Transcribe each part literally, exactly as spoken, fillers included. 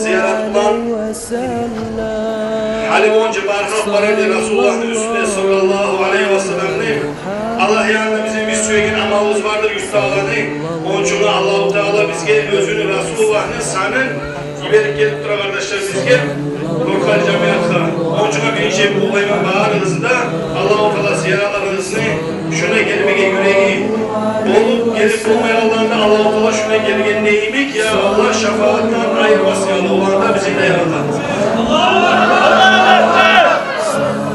Зиярат булан гьали онча бархап барады Расулуллагьны уьстюне, саллаллагьу алайгьи ва салламны. Аллагь янында бизин бир сюеген амалыбыз бардыр, юртдагъыланы. Ончугъа Аллагьу Таала бизге оьзюню Расулуллагьны санын йиберип гелип тура, къардашлар, бизге, Доркъали жамиятгъа. Ончугъа биринчи къутлайман барыгъызны да. Аллагьу Таала зияратларыгъызны, шуна гелмеге юреги болуп, гелип болмайгъанланы да Аллагьу Таала шуна гелгенде йимик, я Аллагь, шафаатдан айырмасын, я Аллагь, оланы да, бизин де, я Аллагь.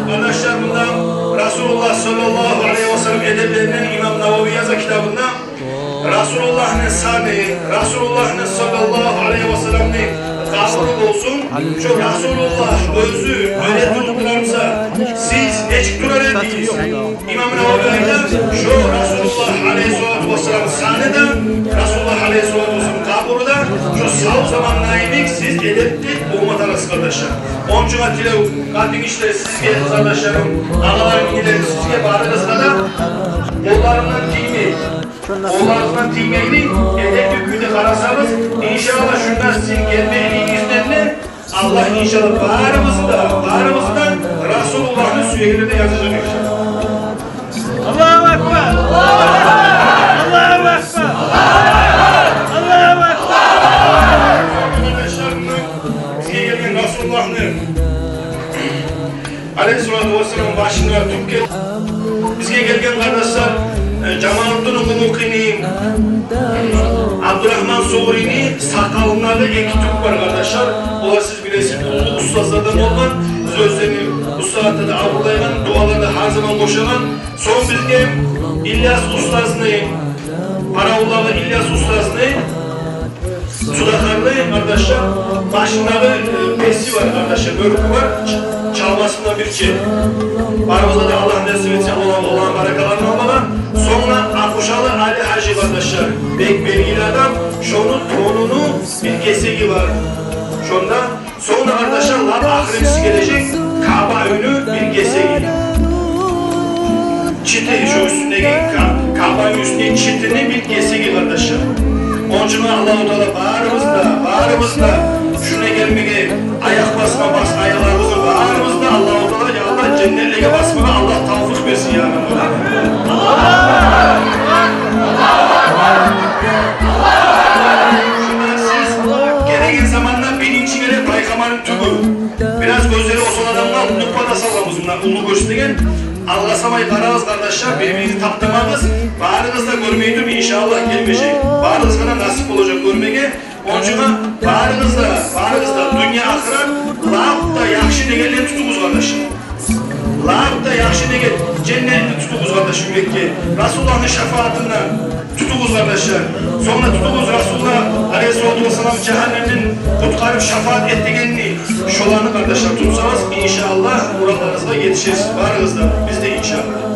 Къардашлар, мунда Расулуллагь саллаллагьу алайгьи ва саллам эдеплеринден имам Навави яза китабында: Расулуллагьны саны, Расулуллагьны саллаллагьу алайгьи ва салламны къабуру болсун. Шо Расулуллагь оьзю оьле туруп турса, сиз нечик турар эдигиз? Имам Навави айта, шо Расулуллагь алайгьиссалату вассалам саны да, Расулуллагь алайгьиссалату вассалам къабуру да шо сав заманда йимик сиз эдепли болма тарыкъсыз, къардашлар. Ончугъа тилев, къатынгишилер, сизге, къызардашларым, агъаларым, инилерим, сизге, барыгъызгъа да, къолларындан тиймей, къолларындан тиймейли, эдепли кюйде къарасагъыз, иншаллагь, шунда сизин гелмегигизден де Аллагь, иншаллагь, барыбызны да, барыбызны да Расулуллагьны сюегенлерден язажакъ, иншаллагь. Аллагьу акбар! Аллагьу акбар! Аллагьу акбар! Бизге гелген Расулуллагьны алайгьиссалату вассалам башына тюпге бизге гелген, къардашлар, э, Жамалутдин Къумукъини, Абдурагьман Сугъурини сакъалындагъы эки тюп бар, къардашлар. Олар, сиз билесиз, уллу устазлардан болгъан, биз оьзлерин бу сагьатда да абурлайгъан, дуаларда гьар заман къошагъан. Сонг бизге Ильяс устазны, Къаравулдагъы Ильяс устазны, Судакъарны, къардашлар, башындагъы, э, беси бар, къардашлар, бёркю бар, ч-, чалмасы булан бирче. Барыбызгъа да Аллагь насип этсин, Аллагь, Аллагь баракаларын алмагъа. Сонг да Акъушалы Али-гьажи, къардашлар, бек белгили адам, шону тонуну бир гесеги бар. Шонда Сонг да, къардашлар, лап ахырынчысы гележек Каъба уьйню бир гесеги. Чити, шо уьстюндеги Ка-, Каъба уьйню уьстюндеги читини бир гесеги, къардашлар. Ончун Аллагьу Таала барыбызны да, барыбызны да шуна гелмеге аякъ басма, бас аякъларыбызны барыбызны да Аллагьу Таала, я Аллагь, женнетлеге басмагъа Аллагь тавфикъ берсин, я Рабби. Шунда сиз гелеген заманда биринчи геле пайхаммарны тюбю. Бираз гёзлери осал адамгъа уллу пада салабыз мунда, уллу гёрсетеген. Алгъасамай къарагъыз, къардашлар, бир-биригизни таптамагъыз. Барыгъыз да гёрмей туруп, иншааллагь, гелмежек. Барыгъызгъа да насип болажакъ гёрмеге. Ончун барыгъыз да, барыгъыз да дюнья-ахырат лап да яхшы негетлени тутугъуз, къардашлар. Лап да яхшы неге, женнетни тутугъуз, къардаш, юрекге. Расулуллагьны шафаатындан тутугъуз, къардашлар. Сонг да тутугъуз Расулуллагь алейгьиссалату вассалам жагьаннемден къутгъарып шафаат этегенни. Шоланы, къардашлар, тутсагъыз, иншааллагь, муратларыгъызгъа етишерсиз барыгъыз да, биз де, иншааллагь.